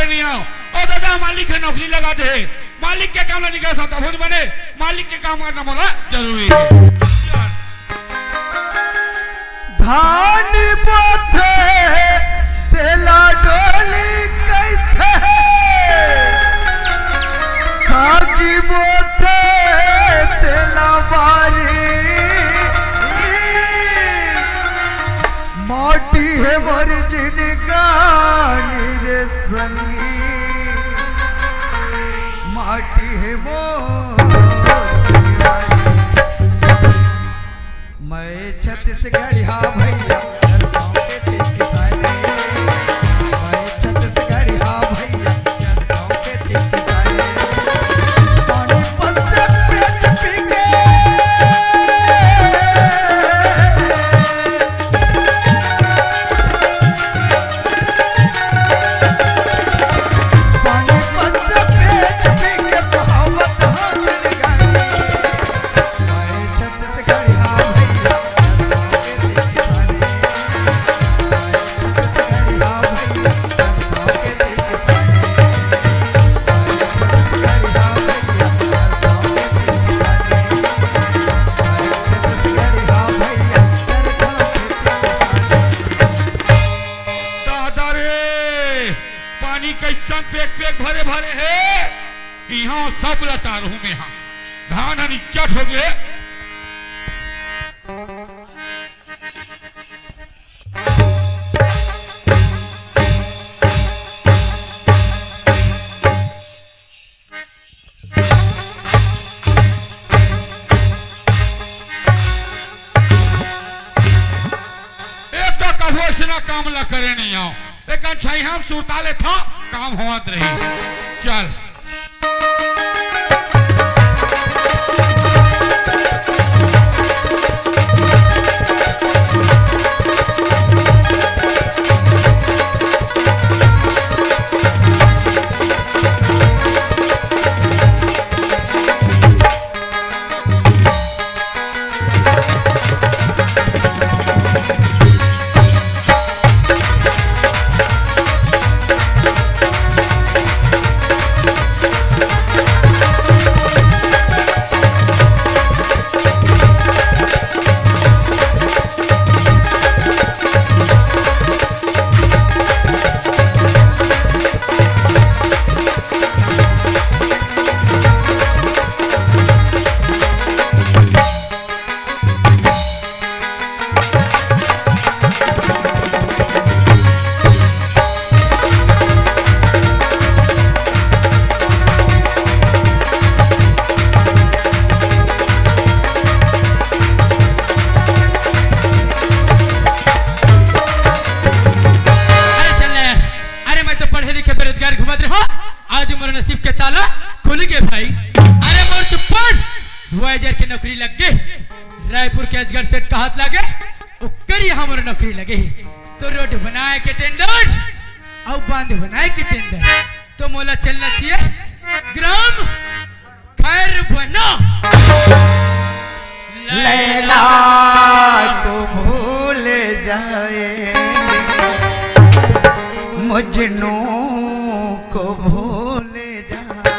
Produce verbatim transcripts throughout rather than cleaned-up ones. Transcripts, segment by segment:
नइ आंव। ओ दादा, मालिक ह नौकरी लगा दे हे, मालिक के काम ला नइ कर सकंव, तभो नइ बने, मालिक के काम करना मोला जरूरी हे। धान बोथे तेला डोली कहिथे, सागी बोथे तेला बारी। माटी हे मोर जिनगानी रे संगी, माटी हे मोर जिनगानी। मैं छत्तीसगढ़ी, हाँ भैया, चल गाँव के देख सारे। मैं छत्तीसगढ़ी, हाँ भैया, चल गाँव के देख सारे। पानी पत से पेट पी के। पानी पत से पेट पी के बहावत हाँ जिनगानी। दादा रे, पानी कइसन पेक पेक भरे भरे हे। इहाँ सब ल तारहूँ मेहा। धान ह निच्चट होगे। एक तो कभू अइसना काम ला करे नइ आंव, लेकिन छइहां म सुरता लेथंव, काम होवत रही। चल। अरे चल ना, अरे मैं तो पढ़े लिखे बेरोजगार घूमत रहे हंव, आज मोर नसीब के ताला खुल गे भाई। अरे मोर तो पढ़, वाइजर के नौकरी लग गे, रायपुर के अजगर सेठ के हाथ लागे, ओकर इहाँ मोर नौकरी लगे हे। तो रोड बनाए के टेंडर अउ बांध बनाए के टेंडर, तो मोला चलना चाहिए ग्राम खैर बना। लैला को भूल जाए, मजनू को भूल जाए।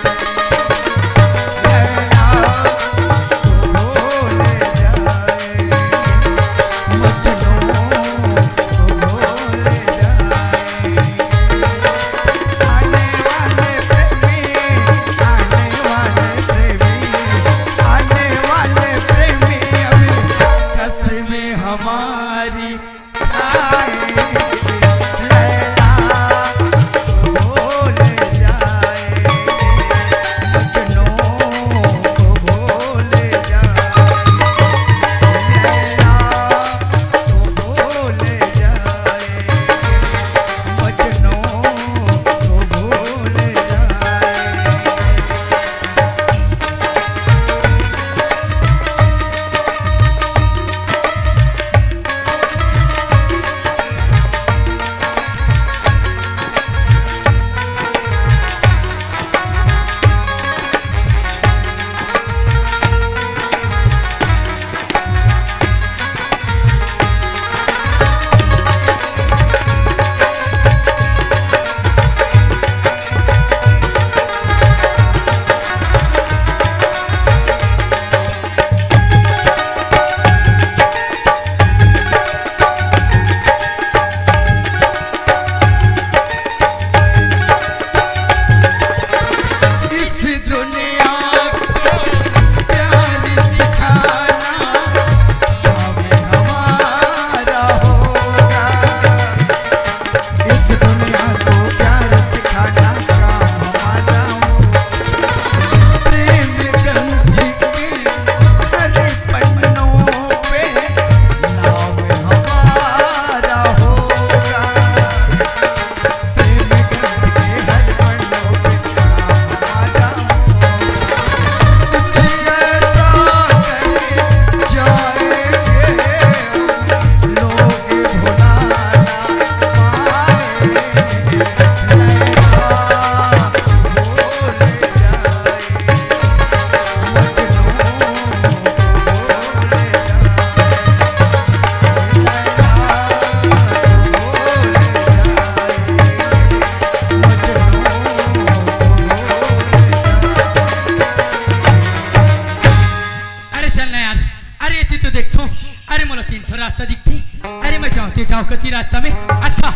ते जाव कति रास्ता में? अच्छा,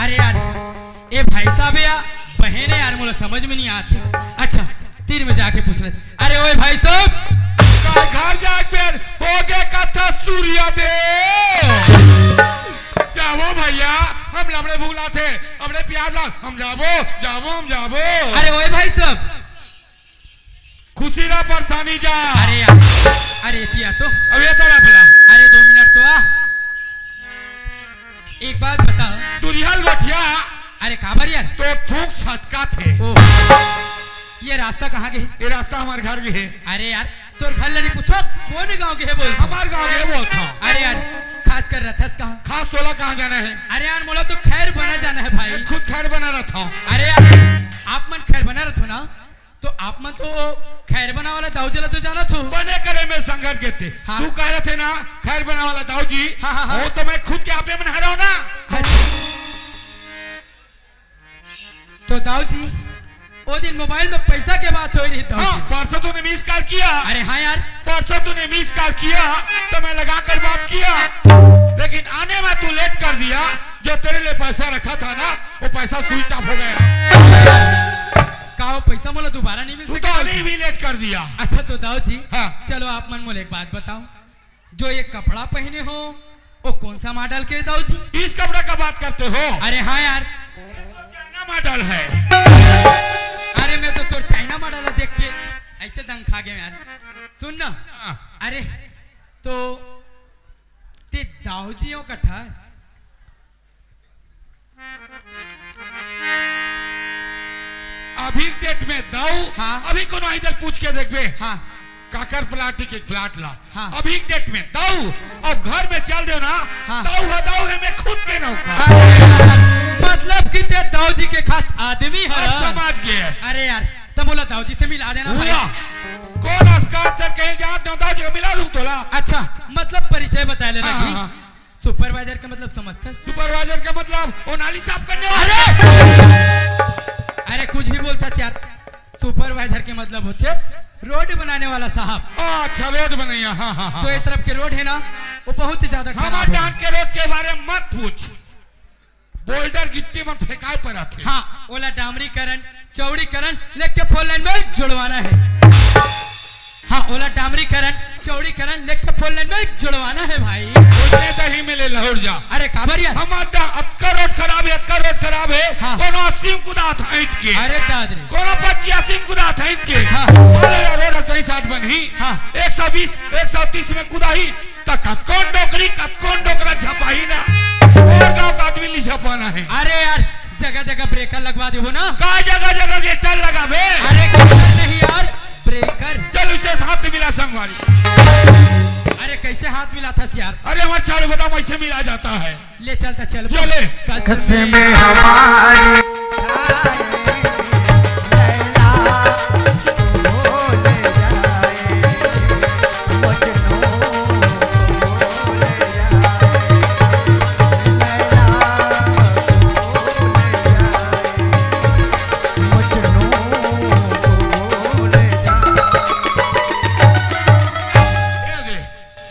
अरे यार, ए भाई साहब या बहन हे यार, मोला समझ में नहीं आत हे। अच्छा, तीर में जाके पूछना चाहिए। अरे ओए भाई साहब, घर जाके फिर हो गए कथा सूर्य देव। जावो भैया, हम लबड़े भूख लात हे, अपने प्याज ला, हम जावो, जावो, हम जावो। अरे ओए भाई साहब, खुशी ला परेशानी जा। अरे यार, अरे पिया तो। अब ये तो रख ला। अरे दो मिनट तो आ। एक बात बता। दुरिहल गोठिया। अरे काबर यार? तो थूक सटकाथे। ओ। ये रास्ता कहाँ गे? ये रास्ता हमारे घर गे हे। अरे यार, तोर घर ला नहीं पूछो, कोन गाँव गे हे बोल? हमारे गाँव गे हे बोल था। अरे यार, खास कर रथस कहाँ? खास तोला कहाँ जाना हे? अरे यार, मोला तो खैर बना जाना हे भाई। खुद खैर बना रहा था। अरे यार, आप मन खैर बना रहा था ना? तो आप मन तो खैर बना वाला दाऊ जी ला तो जानत हो। बने करे में संघर्ष के ते। हाँ। तू कह रहे थे ना, खैर बना वाला दाऊ जी। हाँ, हाँ, हाँ। वो तो मैं खुद के आपे मन हराओ ना। अच्छा। तो दाऊ जी, वो दिन मोबाइल में पैसा के बात हो रही दाऊ हाँ, जी। परसों तूने मिस कॉल किया। अरे हाँ यार। परसों तूने मिस कॉल किया, तो मैं लगा कर बात किया, लेकिन आने में तू लेट कर दिया। जो तेरे लिए पैसा रखा था ना, वो पैसा स्विच ऑफ हो गया। का वो पैसा मोला दोबारा नहीं मिल तू तो सके? आने ही भी लेट कर दिया। अच्छा तो दाऊ जी, हाँ। चलो आप मन मोला एक बात बताओ, जो ये कपड़ा पहने हो, वो कौन सा मॉडल के दाऊ जी? इस कपड़ा का बात करते हो? अरे हाँ यार। चाइना मॉडल है। अरे मैं तो तोर चाइना मॉडल देख के ऐसे दंग खा गया यार। सुन ना। हाँ। अरे तो ते दाऊ जी हो कथस। अभी डेट में दाऊ, हाँ। अभी कोनो इधर पूछ के देखबे। हाँ। काकर प्लाट के प्लाट ला। हाँ। अभी डेट में दाऊ, अब घर में चल देव ना, हाँ। दाऊ है, दाऊ है, मैं खुद के नौकर। अरे, मतलब कि ते दाऊ जी के खास आदमी है। अब समझ गए। अरे यार, तब बोला दाऊ जी से मिला देना भाई। हुआ। कौन अस्कार तर कहीं जात ना, दाऊ जी को मिला दूं तोला। अच्छा, मतलब परिचय बताए लेना हाँ, कि हाँ, हाँ। सुपरवाइजर के मतलब समझथस? सुपरवाइजर के मतलब वो नाली साफ करने वाला। अरे! अरे कुछ भी बोलथस यार। सुपरवाइजर के मतलब होथे रोड बनाने वाला साहब। अच्छा, रोड बनैया, हाँ, हाँ, हाँ। जो ये तरफ के रोड है ना, वो बहुत ही ज्यादा खराब हमारे है। डांड के रोड के बारे में मत पूछ। बोल्डर गिट्टी मन फेंकाए पर आथे। हाँ, ओला डामरीकरण, चौड़ीकरण लेके फोर लाइन में जुड़वाना है। हाँ, ओला डामरीकरण, चौड़ीकरण लेके फोर लाइन में जुड़वाना है भाई। अरे दही में ले लहुर जा। अरे काबर यार? हमार डा-, अतका रोड खराब है, अतका रोड खराब है। हाँ। कोनो अस्सी में कुदात हट के। अरे दाद रे। कोनो पचासी में कुदात हट के। हाँ। अरे यार, रोड सही साठ बनही। हाँ। एक सौ बीस, एक सौ तीस में कुदाही। त कतकोन डोकरी, कतकोन डोकरा झपाही ना। और गांव का आदमी नहीं झपाना है। अरे यार, जगह जगह ब्रेकर लगवा देबो ना। का जगह जगह गेटर लगाबे? अरे गेटर नहीं यार, ब्रेकर। चल उसे हाथ मिला संगवारी। अरे कैसे हाथ मिलाथस यार? अरे हमारे चारों बदाम ऐसे मिला जाता है। ले चल त चल। चले। कसम हमारी।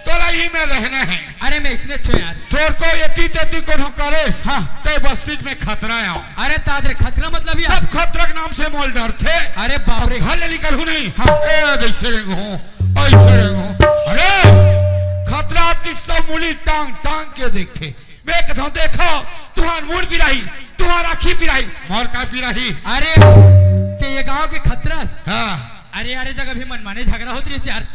तोला ही में रहना है। अरे मैं इसने छो यार। थोर को एती तेती कोनो करेस। हाँ। ते बस्ती में खतरा आओ। अरे तादरे खतरा मतलब यार। सब खतरा के नाम से मोल डरथे। अरे बाप रे। घर ले निकलहूं नहीं। हाँ। ए, जैसे रेंग हूँ, ऐसे रेंग हूँ। अरे, खतरा आपकी सब मुली टांग, टांग के देखथे। मैं कहता हूँ, देखो, तुम्हार मुड़ पिराही, तुम्हार आँखी पिराही, मोर का पिराही। अरे, ते ये गांव के खतरस। हाँ। अरे, अरे, जगह भी मनमाने झगड़ा होत रहिस यार।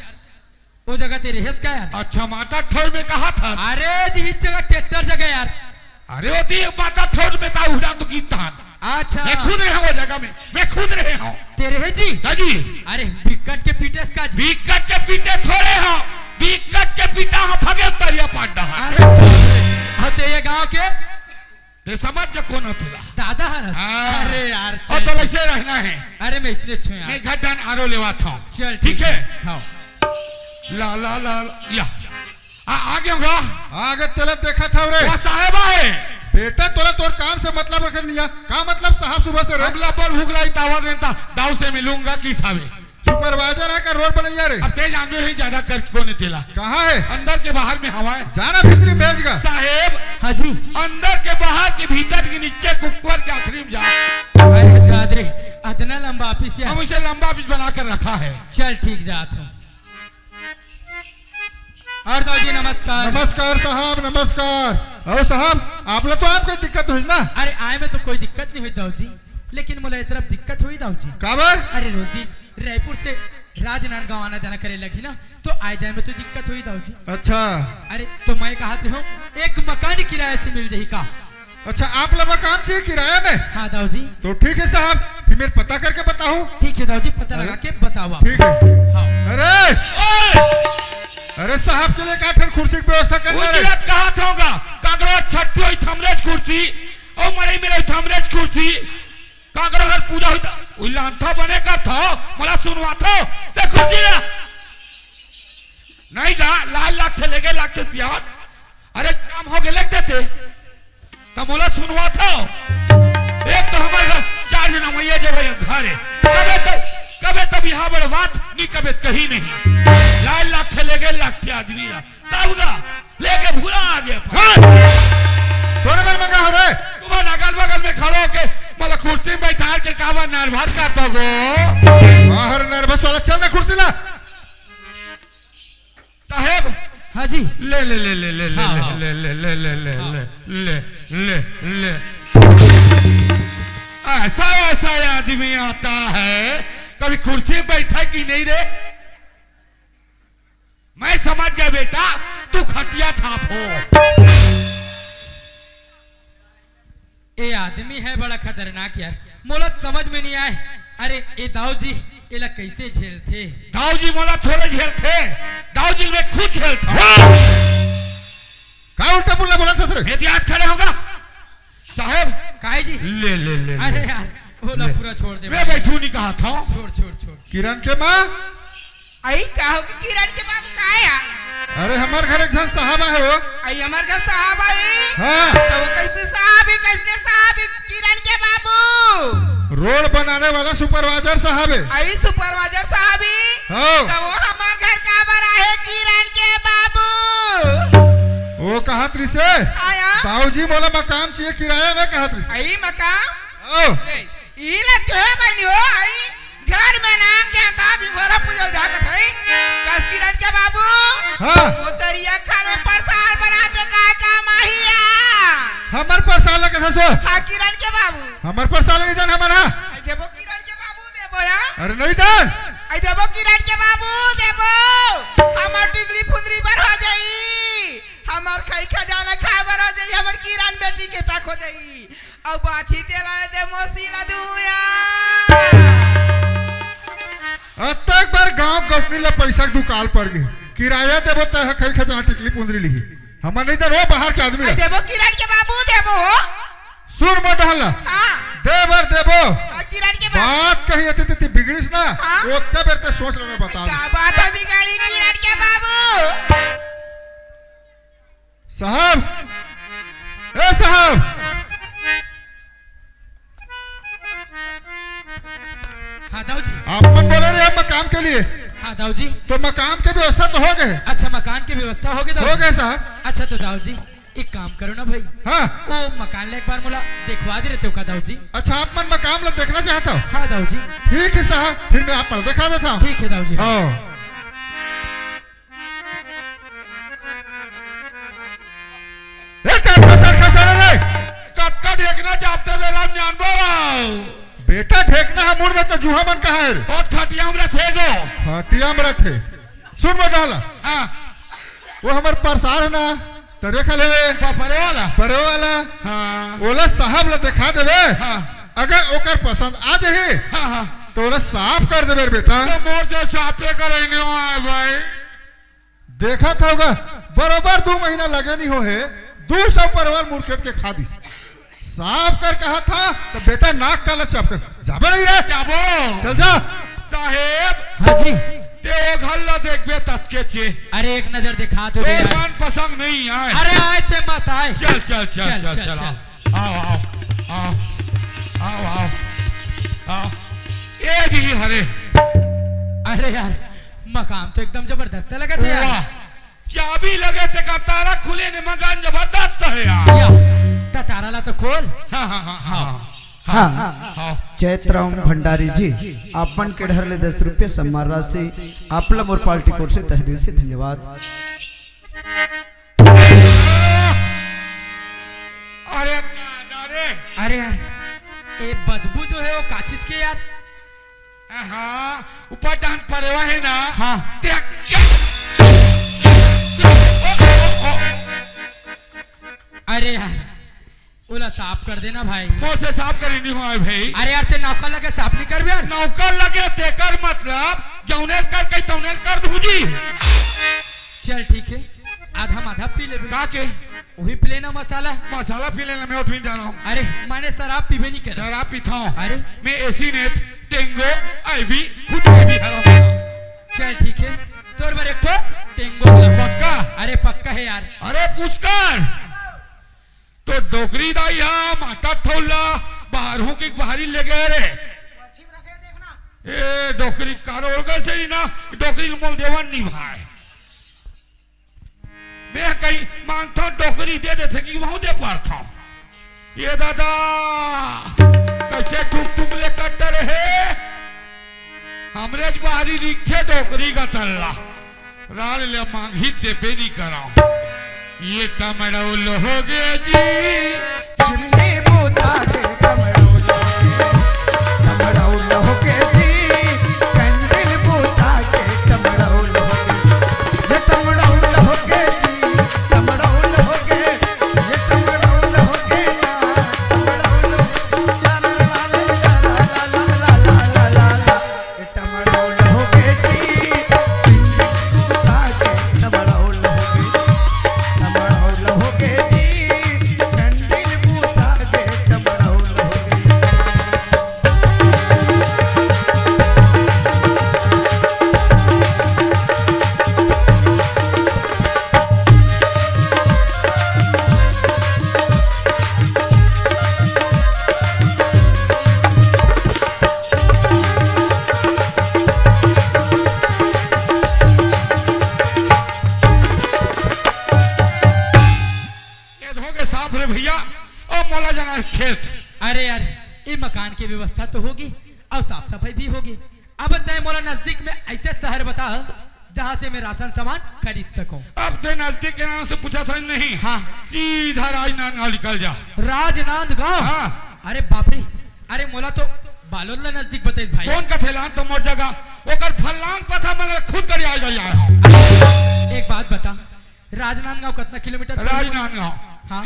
वो जगह ते रहेस का यार? अच्छा, माता ठोर में कहा था? अरे, जी, इस जगह ट्रैक्टर जगह यार। अरे, वो ती माता ठोर में ता उड़ा तो गीत था। अच्छा। मैं खुद रहा वो जगह में, मैं खुद रहे हूँ। ते रहे जी? हाँ जी। अरे, बिकट के पीटे इसका जी। बिकट के पीटे थोड़े हो, बिकट के पीटा हो भगे तरिया पांडा। अरे, हाँ, ते ये गांव के? ते समझ जा कौन होतेला। दादा हरस। हाँ। अरे यार, और चल, तो चल। ऐसे रहना है। अरे, मैं इसने छो यार। मैं घर डान आरो लेवा था। चल, ठीक ठीक है? है। हाँ। ला, ला, ला, ला, या। आ, आ गया होगा। आगे तेला देखा था रे। वो साहेब आए। बेटा, तोला तोर काम से मतलब रखे नहीं है। का मतलब साहब सुबह से रे? हम लबर भूख रही तावा देता, दाऊ से मिलूंगा की साहबे। सुपरवाइजर हे का रोड बनइया रे? अब तें जानबे ही ज्यादा कर कोन हे तेला। कहाँ हे? अंदर के बाहर में हवा हे। जाना भीतरी भेज गा। साहेब, हाँ जी। अंदर के बाहर के भीतर के नीचे के ऊपर के आखिरी में जा। अरे दाद रे, अतना लंबा ऑफिस हे। हम इसे लंबा ऑफिस बना कर रखा है। चल ठीक जात हूँ। और दाऊ जी नमस्कार। नमस्कार साहब, नमस्कार। अउ साहब, आप ला तो आए म कोई दिक्कत होइस ना? अरे आए में तो कोई दिक्कत नहीं होइस दाऊ जी, लेकिन मोला ए तरफ दिक्कत होइस दाऊ जी। काबर? अरे रोज दिन रायपुर से राजनांदगांव आना जाना करे लगही ना, तो आए जाए में तो दिक्कत होइस दाऊ जी। अच्छा। अरे तो मैं कहत रहेंव, एक मकान किराया से मिल जाही का? अच्छा, आप ला मकान चाहिए किराया में? हाँ दाऊ जी। तो ठीक है साहब, फिर मैं पता करके बताहूँ। ठीक है दाऊ जी, पता अरे, लगा के बताओ आप। ठीक है। हाँ। अरे, अरे साहब के लिए का ठन कुर्सी के व्यवस्था करना रे। उजरत कहा था होगा, काकरो छट्टी होई थमरेज कुर्सी, ओ मरे मेरे थमरेज कुर्सी, काकरो घर पूजा होई था, उई लांथा बने का था, मोला सुनवा था, ते कुर्सी ला। नहीं गा, लाल लागथे, लेगे लागथे सियान। अरे काम हो गए, लेग देते। त मोला सुनवाथव। एक तो हमर घर चार झन अमइया जे भाई घर हे। कबे तब, कबे तब यहाँ बड़ बात, नी कबे कहीं नहीं। लाल लागथे, लेगे लागथे आदमी ला। तब गा, लेके भुला आ गया। हाँ। तोरे मन में का हो रे? तुम अगल बगल में खड़ो होके, मोला कुर्सी में बैठा के काबर नर्वस करत हो गो? बाहर नर्वस वाला, चल ना कुर्सी ला। साहेब। हाँ जी। ले, ले, ले, ले, ले, ले, हाँ, ले, हाँ। ले, ले, ले, ले, ले, हाँ। ले, ले, ले, ले। ऐसा, ऐसा आदमी आता है, कभी कुर्सी में बैठा कि नहीं रे? मैं समझ गया बेटा, तू खटिया छाप हो। ए आदमी है बड़ा खतरनाक यार, मोला तो समझ में नहीं आए। अरे ए दाऊ जी, एला कैसे झेलथे? दाऊ जी मोला थोड़े झेलथे, दाऊ जी मैं खुद झेलता हूँ। का उल्टा पुल्ला बोला ससुर? ए दियाद खड़े होगा साहेब। काय जी? ले, ले, ले, अरे ले। यार, ओला ले। पूरा छोड़ दे मैं भाई। बैठू नहीं कहा था। छोड़, छोड़, छोड़। किरण के माँ, आई का हो कि किरण के बाबू का आया? अरे हमर घर एक झन साहब आए हो। आई हमर घर साहब आई? हाँ। तो वो कैसे साहब ही, कैसे साहब ही किरण के बाबू? रोड बनाने वाला सुपरवाइजर साहब है। आई सुपरवाइजर साहब ही? हाँ। तो वो हमर घर काबर आहे किरण के बाबू? वो कहत रिसे, आया? बाबूजी मोला मकान चाहिए किराया में कहत रिसे। आई मकान? हाँ। ए, ई लग जो है बनी हो, आई घर में नाम देता भी भरा पूजल जात है। कस किरण के बाबू? हाँ। वो तरिया खाने प्रसाद बनाते का काम आही या? हमर प्रसाद लगे था सो। हाँ, किरण के बाबू। हमर प्रसाद नहीं देन हमर, हाँ। आई देबो किरण के बाबू, देबो या? अरे नहीं देन। आई देबो किरण के बाबू, देबो। हमर टिकली फुंदरी बर हो जाई। हमर खाई खजाना खाए बर हो जाई, हमर किरण बेटी के तक हो जाई। अउ बाछी तेला दे मौसी ला दुया। अतेक बार गांव गौटनी ला पैसा के दुकाल पड़ गई। किराया देबो तय ह खई खजाना टिकली पुंदरी लिही। हमर नहीं तो रो बाहर के आदमी आई ला। देबो किरण के बाबू देबो हो। सुन मोटहला। हाँ। दे बर देबो। हाँ, किरण के बाबू। बात कहीं अति तिति बिगड़िस ना। हाँ। ओतका बेर ते सोच ले मैं बता दूं। का बात है बिगाड़ी किरण के बाबू? साहब, ए साहब। हाँ दाऊ जी। आप मन बोले रहे हम मकान के लिए। हाँ दाऊ जी। तो मकान के व्यवस्था तो हो गए। अच्छा, मकान के व्यवस्था हो गए दाऊ हो जी। गए साहब। अच्छा तो दाऊ जी, एक काम करो ना भाई। हाँ। वो मकान ला एक बार मोला देखवा दे रहे हो का दाऊ जी? अच्छा, आप मन मकान ला देखना चाहता हो? हाँ दाऊ जी। ठीक है साहब, फिर मैं आप मन दिखा देता हूँ। ठीक है दाऊ जी। हाँ। ए, कतका सरखा सरे रे? कतका ढेकना चापते रे राम जानबो राव। बेटा, ढेकना ह मुड़ में त जुहा मन कहाँ है रे? ओ खटिया में रथे गो। खटिया में रथे। सुन मोटहला। हाँ। वो हमर परसार है ना, त रेखा लेवे। प-, परे वाला? परे वाला। हाँ। ओला साहब ला दिखा देवे। हाँ। अगर ओकर पसंद आ जाही, हाँ, हाँ। तो ओला साफ कर देवे रे बेटा। तो मोर से साफे करे नहीं आए भाई। देखत हव गा, बरोबर दू महीना लगे नहीं हो हे, दू सौ परवल मुरकेट के खा दिस। साफ कर कहा था, तो बेटा नाक काला चाप कर। जाबे नहीं रे। जाबो। चल जा। साहेब। हाँ जी। ते वो घर ला देखबे ततके चे। अरे एक नजर दिखा दो तोर यार। मन पसंद नहीं आए। अरे आए ते मत आए। चल, चल, चल, चल, चल, चल, चल, चल। आओ, आओ, आओ, आओ, आओ, आओ। ये भी हरे। अरे यार, मकान तो एकदम जबरदस्त लगत हे यार। वाह, चाबी लगे तेकर ताला खुले ने, मकान जबरदस्त हे यार। या, त ताला ला तो खोल। हाँ, हाँ, हाँ, हाँ, हाँ। हाँ। हाँ। चैतराम भंडारी जी, आप मन के डहर ले दस रुपया सम्मान राशि, आप ला मोर पार्टी कोर से तहे दिल से धन्यवाद। अरे दादा रे। अरे यार, ए बदबू जो हे वो का चीज के यार? हाँ, ऊपर डाहन परेवा हे ना। हाँ। ते क्या? अरे यार, ओला साफ कर देना भाई। मोर से साफ करे नहीं होय भाई। अरे यार, ते नौकर लगे साफ नहीं करबे यार। नौकर लगे तेकर मतलब जौने कर कही तौने कर दूं जी। चल ठीक हे, आधा माधा पी लेबे। का के? वही पी लेना मसाला। मसाला पी लेना, मैं उठ भी जा रहा हूँ। अरे, माने शराब पीबे नहीं करे। शराब पीता हूँ। अरे। मैं एसी नेट, टेंगो, आईवी, खुद के भी हराम। चल ठीक हे, तोर बर एक ठो टेंगो ला। पक्का? अरे पक्का हे यार। अरे पुष्कर, तो डोकरी दाई हा माटा ठौला बाहर हूँ कि बाहरी ले गए रे। ए डोकरी कारो और कैसे ही ना, डोकरी मोल देवन नहीं भाई। मैं कहीं मांगता हूँ, डोकरी दे देथे कि वहूँ दे पारता हूँ। ये दादा, कैसे टुक टुक ले कट रहे, हमरे ज बाहरी रिखे डोकरी का तल्ला। राल ले मांगी देबे नी करा। ये टमड़ौल हो गे जी। चिमनी बूता के टमड़ौल हो गे। टमड़ौल हो गे जी। कैंडल बूता के टमड़ौल हो गे। ये टमड़ौल हो गे जी। टमड़ौल हो गे। ये टमड़ौल हो गे ना। टमड़ौल हो गे। ला, ला, ला। ये धो के साफ रे भैया, अब मोला जाना हे खेत। अरे यार, ये मकान की व्यवस्था तो होगे अउ साफ सफाई भी होगे। अब तैं मोला नजदीक में ऐसे शहर बता, जहाँ से मैं राशन सामान खरीद सकूँ। अब तैं नजदीक के नाम से पूछा था नहीं। हाँ। सीधा राजनांदगांव निकल जा। राजनांदगांव? हाँ। अरे बाप रे, अरे मोला तो बालोद ला नजदीक बताइस भाई। कौन का थेलान तो मोर जगह, ओकर फलांग पता मैं खुद गड़िया गड़िया आया हूँ। एक बात बता, राजनांदगांव कितना किलोमीटर पड़ही? राजनांदगांव। हाँ।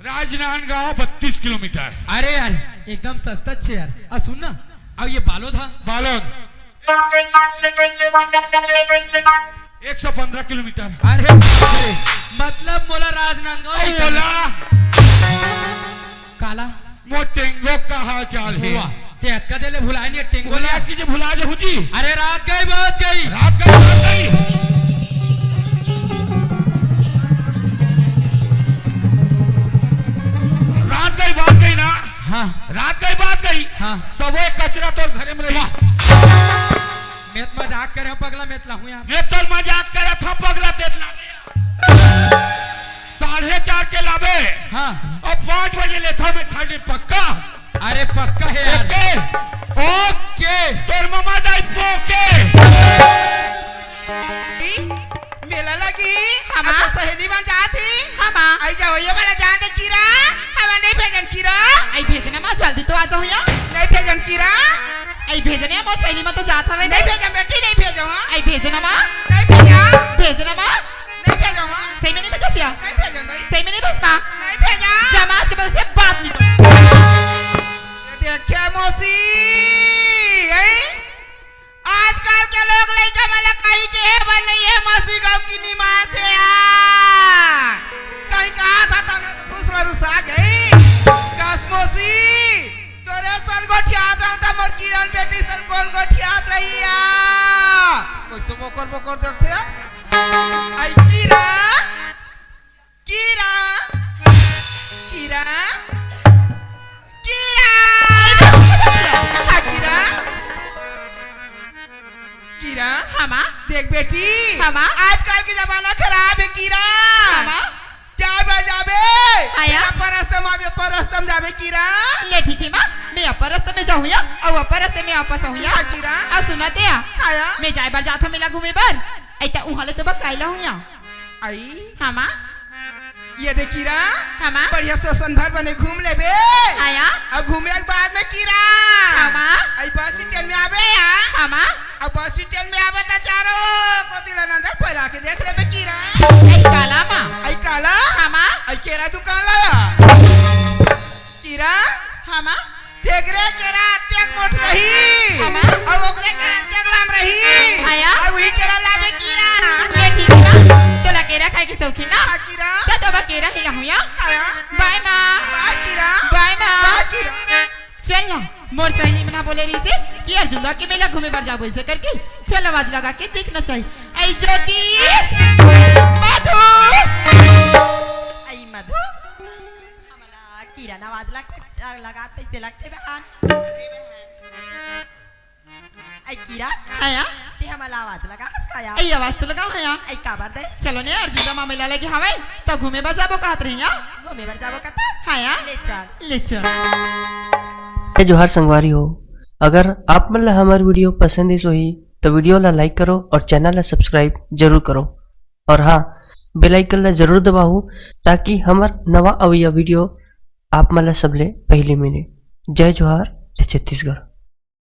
राजनांदगांव बत्तीस किलोमीटर। अरे यार, एकदम सस्ता छे यार। आ सुन ना, अब ये बालोद हा। बालोद। एक सौ पन्द्रह किलोमीटर। अरे बाप रे, मतलब मोला राजनांदगांव अउ नहीं ओला। काला? मोर टेंगो का हाल चाल हे? वाह, ते अतका देर ले भुलाए नहीं टेंगो ला। भुलाए चीज भुला जाहूँ जी। अरे रात गई बात गई। रात गई बात गई। रात गई बात गई ना। हाँ। रात गई बात गई। हाँ। सबो कचरा तोर घरे में रही। वाह। मैं तो मजाक करे हूँ पगला, मैं तो लाहूँ यार। मैं तो मजाक करे था पगला, ते तो लावे यार। साढ़े चार के लाबे। हाँ। अब पाँच बजे लेथव मैं खाली पक्का। अरे पक्का हे यार। ओके। ओके। तोर ममा दाई पोके। ई, मेला लगी। हमा। अगर सहेली मन जात ही। हमा। आई जा, होइए वाला जान दे कीरा। हमा नहीं भेजन कीरा। आई भेजना माँ, जल्दी तो आ जाओ यार। नहीं भेजन कीरा। आई भेजने मोर सहेली मन तो जात हवे नहीं नहीं। भेजन बेटी, नहीं भेजो, हाँ। आई भेजना माँ। नहीं भेजा। भेजना माँ। नहीं भेजो, हाँ। सही में नहीं भेजस या? नहीं भेजो, नहीं। सही में नहीं भेजस माँ? नहीं भेजा। जमाज के बाद से बात नहीं कर। ये देखे मौसी, हैं? आजकल के लोग लइका मन ला कहीं के हे बर नहीं हे मौसी गौ की निमास हे आ। कहीं कहा था तने तो फुसला रुसा गई। कस मौसी, तोरे सन गोठियात रहूं त मोर किरण बेटी सन कोन गोठियात रही आ। कोई सो बोकर बोकर देखथे आ। आई किरण, किरण, किरण, किरण। किरण। हाँ माँ। देख बेटी। हाँ माँ। आजकल के जमाना खराब हे किरण। हाँ माँ। जाय बर जाबे। हाँ या। तेला परस्तम आबे, परस्तम जाबे किरण। ले ठीक हे माँ, मैं अपर रस्ते में जाहूँ या, अउ अपर रस्ते में वापस आहूँ या। हाँ किरण। अउ सुन ना ते या। हाँ या। मैं जाय बर जात हँव मेला घूमे बर। अई त उहाँ ले तो बकाइला हूँ या। अई। हाँ माँ। ये दे किरण। हाँ माँ। बढ़िया सोसन भर बने घूम लेबे। हाँ या। अउ घूमे के बाद में किरण। हाँ माँ। अई बस स्टैंड में आबे या। हाँ माँ। अउ बस स्टैंड में आबे त चारों कोती ला नजर फैला के देख लेबे किरण। अई काला माँ। अई काला। हाँ माँ। अई केरा दुकान ला या। किरण। हाँ माँ। तेकरे केरा अतेक मोट रही। हाँ माँ। अउ ओकरे केरा अतेक लाम रही। हाँ या। अउ उही केरा लाबे किरण। ये ठीक हे ना? तोला केरा खाय के शौकीन ना? हाँ किरण। त तो बा केरा ही लाहूँ या। हाँ या। बाय माँ। बाय किरण। बाय माँ। बाय किरण। चल ना, मोर सहेली मन ह बोले रहिसे कि अर्जुंदा के मेला घूमे बर जाबो अइसे करके। चल आवाज लगा के देखना चाहिए। अई ज्योति, मधु। अई मधु। हमला किरण आवाज लग-, लगात तइसे लगथे बहन। अई किरण। हाँ या। ते हमला आवाज लगास का या? अई आवाज तो लगावँ हाँ या। अई काबर दे? चलो ने अर्जुंदा माँ मेला लगे हवय, त घूमे बर जाबो कहत रही या। घूमे बर जाबो कहत? हाँ या। ले चल। ले चल। जय जोहार संगवारी हो, अगर आप मन ला हमर video पसंद आइस होही त video ला like करो और channel ला subscribe जरूर करो। और हाँ, bell icon ला जरूर दबाहू, ताकि हमर नवा अवइया video आप मन ला सबले पहिली मिले। जय जोहार, जय छत्तीसगढ़।